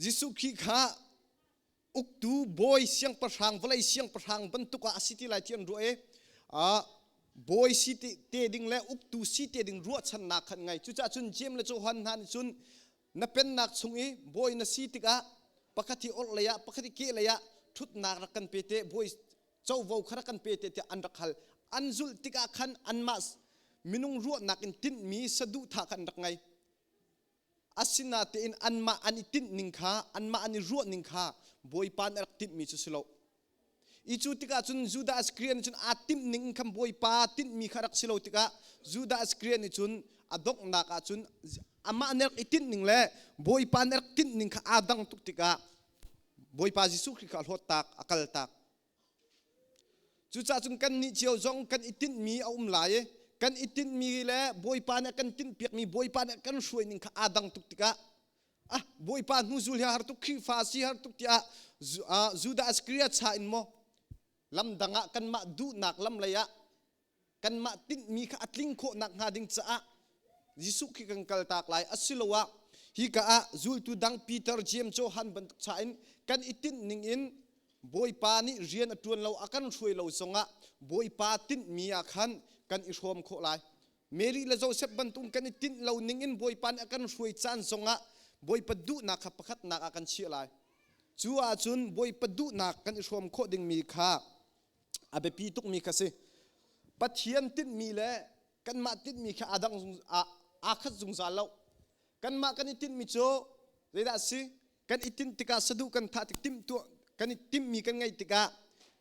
Jesuh Khrih kha uktu bawi siangpahrang vawlei siangpahrang bantuk ah a si ti lai ti an ruah i bawi si te ding le uktu si te ding ruahchannak khan ngai. Cucaah cun Jeim le Johan hna nih cun na pennak chung i bawi na si tikah pakhat hi orh lei ah pakhat hi ke lei ah ṭhutnak rak kan pe te, bawi covo kha rak kan pe te tiah an rak hal. An zulh tikah khan anmah minung ruahnak in tinhmi saduhthah kha an rak ngei. Asinain anmah an i tinh ning kha, anmah an i ruah ning kha Bawipa nih a rak timhmi cu si lo. I cu tikah cun Judah Iskariot nih cun aa timh ning in khan Bawipa tinhmi kha rak si lo tikah Judah Iskariot nih cun a donghnak ah cun amah nih rak i tinh ning le Bawipa nih rak tinh ning kha aa dang tuk tikah Bawipa Jesuh Khrih kha a hlawttak, a kaltak. Cucaah cun kannih cio zong kan i tinhmi a um lai i kan i tinhmi le Bawipa nih a kan tinhpiakmi, Bawipa nih a kan hruai ning kha aa dang tuk tikah ah Bawipa hnuzul hi har tuk, Khrihfa si har tuk tiah Judah Iskariot cha in maw lam dang ah kanmah duhnak lam lei ah kanmah tinhmi kha a tling khawh nakhnga ding caah Jesuh khi kan kaltak lai. Asiloah hika ah zultu dang Peter, James, Johan bantuk cha in kan i tinh ning in Bawipa nih rian a ṭuan lo, a kan hruai lo zongah Bawipa tinhmi ah khan kan i hrawm khawh lai. Mary le Joseph bantuk kan i tinh lo ning in Bawipa nih a kan hruai caan zongah Bawipa duhnak kha pakhatnak ah kan chiah lai. Cu ahcun Bawipa duhnak kan i hrawm khawh dingmi kha a biapi tukmi kha si. Pathian tinhmi le kanmah tinhmi kha aa dang aa khat zungzal lo. Kanmah kan i tinhmi cu zeidah a si? Kan i tinh tikah saduh kan thah tik timhtuah kan i timhmi kan ngeih tikah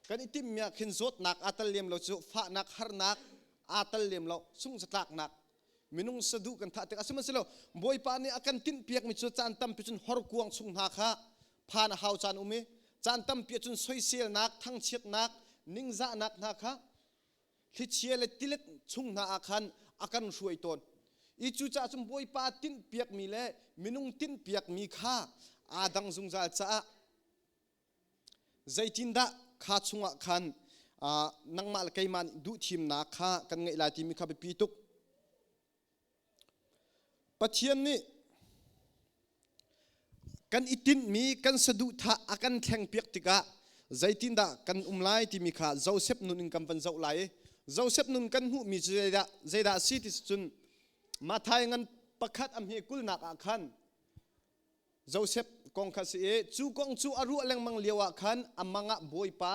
kan i timhmi ah khin zawtnak aa tal lem lo cu, fahnak harnak aa tal lem lo, sungzatlaknak minung saduh kan thah tikah. Sihmanhsehlaw Bawipa nih a kan tinhpiakmi cu caan tampi cun horkuang chung hna kha phan a hau caan um i caan tampi ahcun soiselnak, thangchiatnak, ningzahnak hna kha thlichia le tilet chung hna ah khan a kan hruai tawn. I cucaah cun Bawipa tinhpiakmi le minung tinhpiakmi kha aa dang zungzal caah zeitindah kha chungah khan nangmah le keimah nih duhthimnak kha kan ngeih lai timi kha biapi tuk. Pathian nih kan i tinhmi kan saduhthah a kan thlengpiak tikah zeitindah kan um lai timi kha Joseph nun in kan van zoh lai i Joseph nun kan hmuhmi cu zeidah a si ti cun Matthai ngan pakhat a hme kulnak ah khan Joseph kong kha si i cu kong cu a ruah lengmang lio ah khan a mang ah Bawipa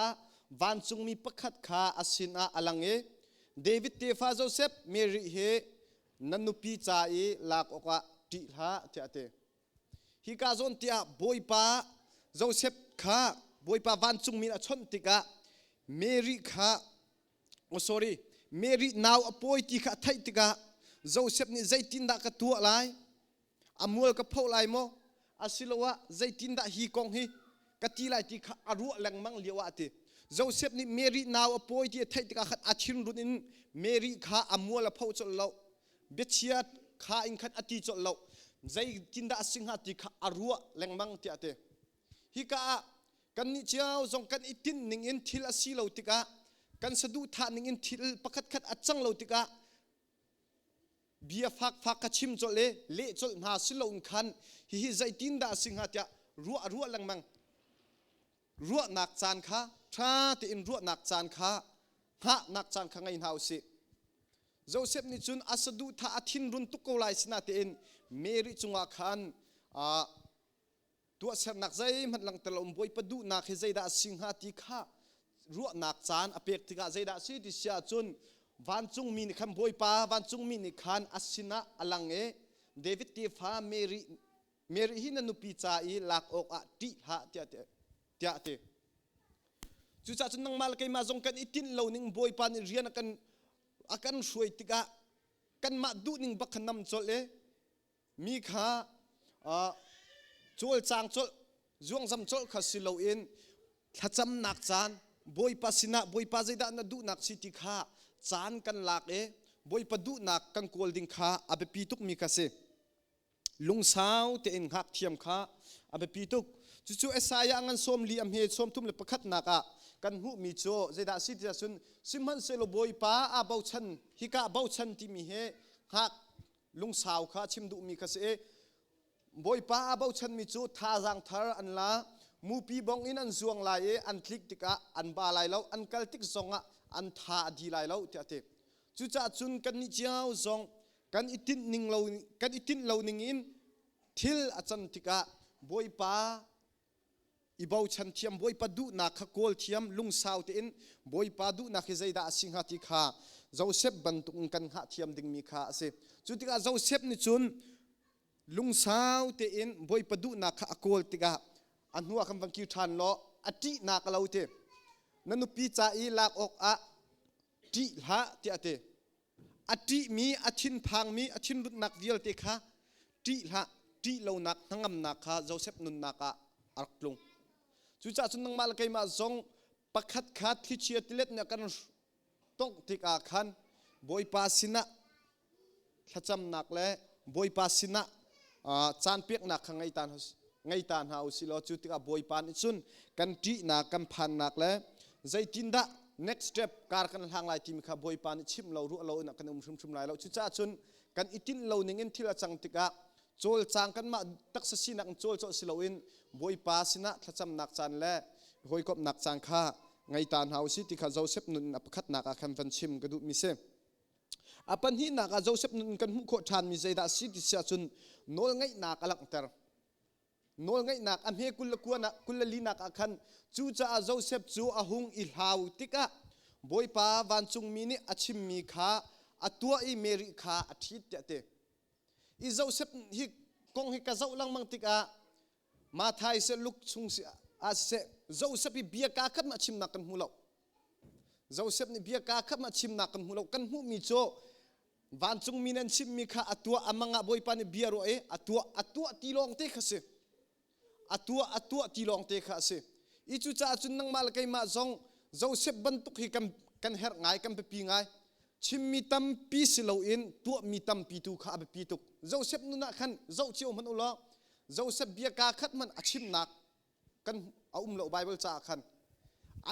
vancungmi pakhat kha a sinah a lang i, David tefa Joseph, Mary hi na nupi ca i lak awkah ṭih hlah, tiah a ti. Hika zawn tiah Bawipa Joseph kha Bawipa vancungmi a chawnh tikah Mary kha, oh sorry, Mary nau a pawi ti kha a theih tikah Joseph nih zeitindah ka tuah lai? A mual ka phoh lai maw, asiloah zeitindah hi kong hi ka ti lai ti kha a ruah lengmang lio ah a ti. Joseph nih Mary nau a pawi ti a theih tikah khan a thinrun in Mary kha a mual a pho colh lo, biachia kha in khan a ti colh lo. Zeitindah a si hnga ti kha a ruah lengmang tiah a ti. Hika ah kannih cio zong kan i tinh ning in thil a si lo tikah, kan saduhthah ning in thil pakhatkhat a cang lo tikah bia fakfak ka chim colh i leh colh hna si loin khan hihi zeitindah a si hnga tiah ruah ruah lengmang ruahnak caan kha ṭha tein ruahnak caan kha hngahnak caan kha ngei hna u sih. Joseph nih cun a saduhthah a thinrun tuk ko lai sinatein Mary cungah khan tuahsernak zeihmanh langhter lo Bawipa duhnak hi zeidah a si hnga ti kha ruahnak caan a pek tikah zeidah a si ti si ahcun vancungmi nih khan, Bawipa vancungmi nih khan a sinah a lang i, David tefa Mary, Mary hi na nupi ca i lak awkah ṭih hlah, tiah a ti. Cucaah cun nangmah le keimah zong kan i tinh lo ning Bawipa nih rian a kan hruai tikah kanmah duhning bak kha nam colh i mi kha cawlcang colh, zuangzam colh kha si loin thlacamnak caan Bawipa sinah Bawipa zeidah na duhnak si ti kha caan kan lak i Bawipa duhnak kan kawl ding kha a biapi tukmi kha si. Lungsau tein hngak thiam kha a biapi tuk. Cucu Isaiah ngan 40 a hme 31nak ah kan hmuhmi cu zeidah si ti ahcun, sihmanhsehlaw Bawipa aa bochan. Hika bochan timi hi hngak lungsau kha chim duhmi kha si i. Bawipa aa bochanmi cu thazaang thar an la. Mupi bong in an zuang lai i an tlik tikah an ba lai lo, an kal tik zongah an tha a di lai lo tiah a ti. Cucaah cun kannih cio zong kan i tinh ning lo kan i tinh lo ning in thil a can tikah Bawipa i bochan thiam, Bawipa duhnak kha kawl thiam, lungsau tein Bawipa duhnak hi zeidah a si hnga ti kha Josef bantuk in kan hngah thiam dingmi kha a si. Cu tikah Josef nih cun lungsau tein Bawipa duhnak kha a kawl tikah a hnu ah kan van kir ṭhan law a ṭihnak a lo ti. Na nupi ca i lak awkah ṭih hlah tiah a ti. A ṭihmi, a thinphangmi, a thinrutnak vialte kha ṭih hlah, ṭih lonak, hnangamnak kha Josef nunnak ah a rak tlung. Cucaah cun nangmah le keimah zong pakhat kha thlichia tilet nih a kan tongh tikah khan Bawipa sinah thlacamnak le Bawipa sinah caan peknak kha ngei ta ngei ta hna u sih law cu tikah Bawipa nih cun kan ṭihnak, kan phannak le zeitindah next step kar kan hlang lai timi kha Bawipa nih chimh lo ruah lo in kan um hrimhrim lai lo. Cucaah cun kan i tinh lo ning in thil a cang tikah cawlcang kanmah taksa sinak in cawlcawh si loin Bawipa sinah thlacamnak caan le hawikomhnak caan kha ngei ta hna u sih ti kha Joseph nun in a pakhatnak ah khan van chim ka duhmi si. A pahnihnak ah Joseph nun in kan hmuh khawh ṭhanmi zeidah a si ti si ahcun nawlngaihnak a langhter. Nawlngaihnak a hme kul le kuanak kul le linak ah khan cucaah Joseph cu a hung i hlau tikah Bawipa vancungmi nih a chimmi kha a tuah i Mary kha a ṭhit tiah a ti. I Joseph hi kong hi ka zoh lengmang tikah Matthai seh Luke chung si ah siseh Joseph hi bia kaa khat mah chimnak kan hmu lo. Joseph nih bia kaa khat mah chimnak kan hmu lo. Kan hmuhmi cu vancungmi nih an chimmi kha a tuah a mang ah Bawipa nih bia ruah i a tuah a tuah ti lawng te kha si. A tuah a tuah ti lawng te kha a si. I cucaah cun nangmah le keimah zong Joseph bantuk hi kan kan herh ngai kan biapi ngai. Chimmi tampi si loin tuahmi tampi tu kha a biapi tuk. Joseph nun ah khan zoh cio hmanh u law Joseph bia kaa khat hmanh a chimnak kan a um lo Bible caah khan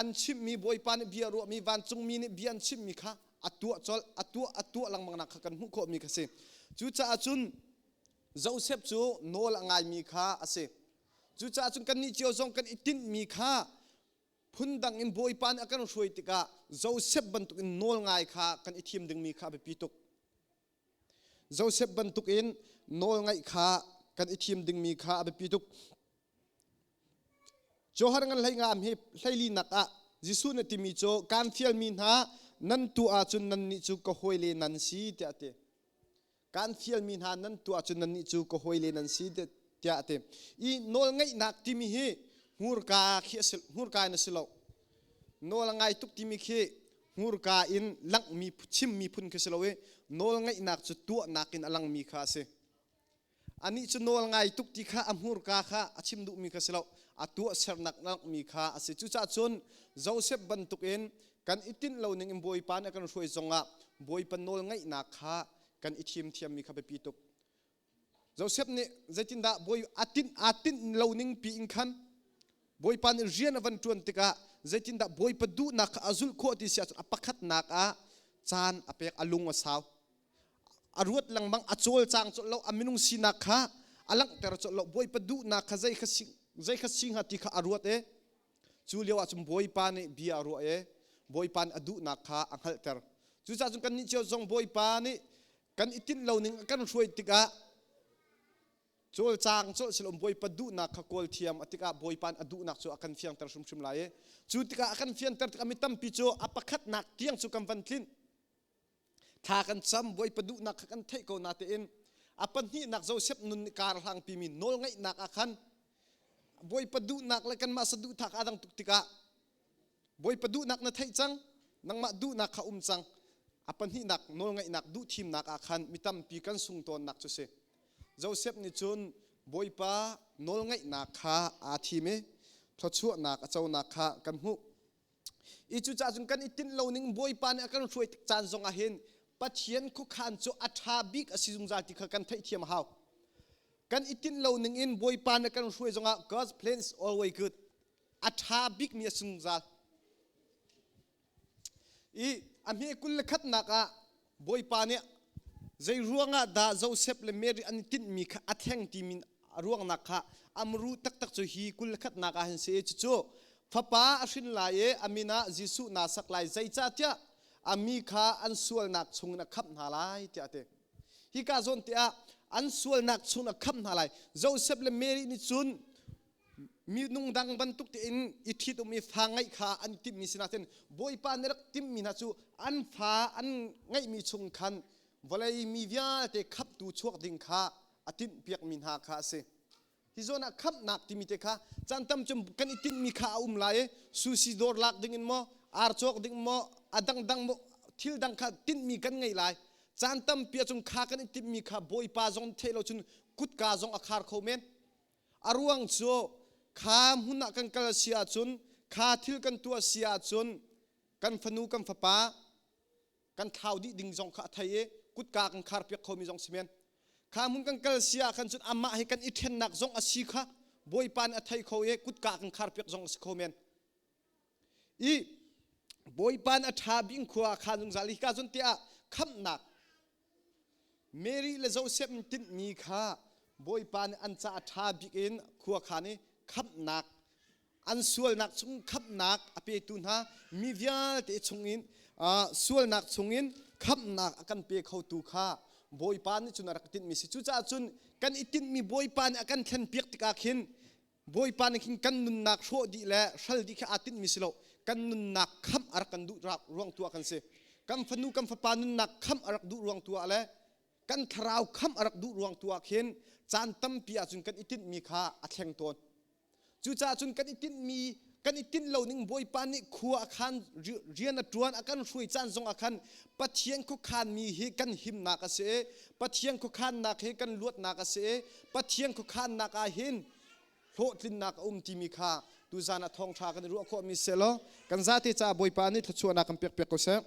an chimmi Bawipa nih bia ruahmi vancungmi nih bia an chimmi kha a tuah colh a tuah a tuah lengmangnak kha kan hmuh khawhmi kha si. Cucaah cun Joseph cu nawl a ngaimi kha a si. Cucaah cun kannih cio zong kan i tinhmi kha phundang in Bawipa nih a kan hruai tikah Joseph bantukin nawl ngai kha kan i thim dingmi kha a biapi tuk. Joseph bantukin nawl ngaih kha kan i thim dingmi kha a biapi tuk. Johan ngan hlei nga hi hleilinak ah Jesuh nih timi cu kaan fialmi hna nan tuah ahcun nannih cu ka hawile nan si tiah a ti. Kaan fialmi hna nan tuah ahcun nannih cu ka hawile nan si tiah a ti. I nawlngaihnak timi hi hmurka khi a si, hmurka in a si lo. Nawl a ngai tuk timi khi hmurka in langhmi chimmi phun khi si lo i nawlngaihnak cu tuahnak in a langmi kha a si. Anih cu nawl ngai tuk ti kha a hmurka kha a chim duhmi kha si lo, a tuahsernak langhmi kha a si. Cucaah cun Joseph bantukin kan i tinh lo ning in Bawipa nih a kan hruai zongah Bawipa nawl ngaihnak kha kan i thim thiammi kha biapi tuk. Joseph nih zeitindah bawi a tinh aa tinh lo ning pi in khan Bawipa nih rian a van ṭuan tikah zeitindah Bawipa duhnak kha a zulh khawh ti si ahcun a pakhatnak ah caan a pek a lung a sau. A ruat lengmang a cawlcang colh lo a minung sinak kha a langhter colh lo Bawipa duhnak kha zei kha si zei kha si hnga ti kha a ruat i cu lio ah cun Bawipa nih bia a ruah i Bawipa nih a duhnak kha a hngalhter. Cucaah cun kannih cio zong Bawipa nih kan i tinh lo ning a kan hruai tikah cawlcang colh silom Bawipa duhnak kha kawl thiam a tikah Bawipa nih a duhnak cu a kan fiangter hrimhrim lai i cu tikah a kan fianter tikah mi tampi cu a pakhatnak tiang cu kan van tlinh thla kan cam Bawipa duhnak kha kan theih ko natein a pahnihnak Joseph nun nih kar hlangpi mi nawlngaihnak ah khan Bawipa duhnak le kanmah saduhthah aa dang tuk tikah Bawipa duhnak na theih cang nangmah duhnak kha um cang a pahnihnak nawlngaihnak duhthimnak ah khan mi tampi kan sung tawnnak cu si Joseph nih cun Bawipa nawlngaihnak kha aa thim i thluachuahnak a conak kha kan hmuh I cucaah cun kan i tinh lo ning Bawipa nih a kan hruai tik caan zong ah hin Pathian khuakhan cu a ṭha bik a si zungzal ti kha kan theihthiam a hau. Kan i tinh lo ning in Bawipa nih a kan hruai zongah God's plan is always good. A ṭha bikmi a si zungzal. I a hme kul le khatnak ah Bawipa nih zei ruangah dah Joseph le Mary an i tinhmi kha a thleng timi A ruangnak kha amru taktak cu hi 21nak ah hin si. Cucu fapa a hrin lai i a min ah Jesuh naa sak lai, zeicahtiah a mi kha an sualnak chungin a khamh hna lai, tiah a ti. Hika zawn te ah an sualnak chung a khamh hna lai. Joseph le Mary nih cun minung dang bantuk tein i ṭhitum i fa ngeih kha an timhmi sinah cun Bawipa nih rak timhmi hna cu an fa an ngeihmi chung khan vawlei mi vialte khamhtu chuak ding kha a timhpiakmi hna kha a si. Hi zawn ah khamhnak timi te kha caan tam cu kan i tinhmi kha a um lai i sushi dawr lak ding in maw, ar cawk ding maw, a dangdang maw, thil dang kha tinhmi kan ngei lai. Caan tampi ahcun kha kan i timhmi kha Bawipa zong theih lo cun kutka zong a khar kho men. A ruang cu kha hmun ah kan kal a si ahcun, kha thil kan tuah si ahcun kan fanu kan fapa kan thlau dih ding zong kha a thei i kutka kan khar piak khomi zong si men. Kha hmun kan kal si ah khan cun amah he kan i ṭhennak zong a si kha Bawipa nih a thei kho i kutka kan khar piak zong a si kho men. I Bawipa nih a ṭha bing khua a khan zungzal. Hi ka cun tiah khamhnak Mary le Joseph in tinhmi kha Bawipa nih an caah ṭha bik in khua khan i khamhnak, an sualnak chung khamhnak a petu hna, mi vialte chungin sualnak chungin khamhnak a kan pe khotu kha Bawipa nih cun a rak tinhmi si. Cucaah cun kan i tinhmi Bawipa nih a kan thlenpiak tikah khin Bawipa nih khin kan nunnak hrawh dih le hral dih khi aa tinhmi si lo. Kan nunnak khamh a rak kan duh ruang tu ah kan si. Kan fanu kan fapa nunnak khamh a rak duh ruang tu ah le kan thlarau khamh a rak duh ruang tu ah khin caan tampi ahcun kan i tinhmi kha a thleng tawn. Cucaah cun kan i tinhmi, kan i tinh lo ning Bawipa nih khua a khan, rian a ṭuan, a kan hruai caan zong ah khan Pathian khuakhanmi hi kan himnak a si i Pathian khuakhannak hi kan luatnak a si i Pathian khuakhannak ah hin hlawhtlinnak a um timi kha tuzan ah thawngṭha kan i ruah khawhmi seh law kan zate caah Bawipa nih thluachuahnak kan pekpiak ko seh.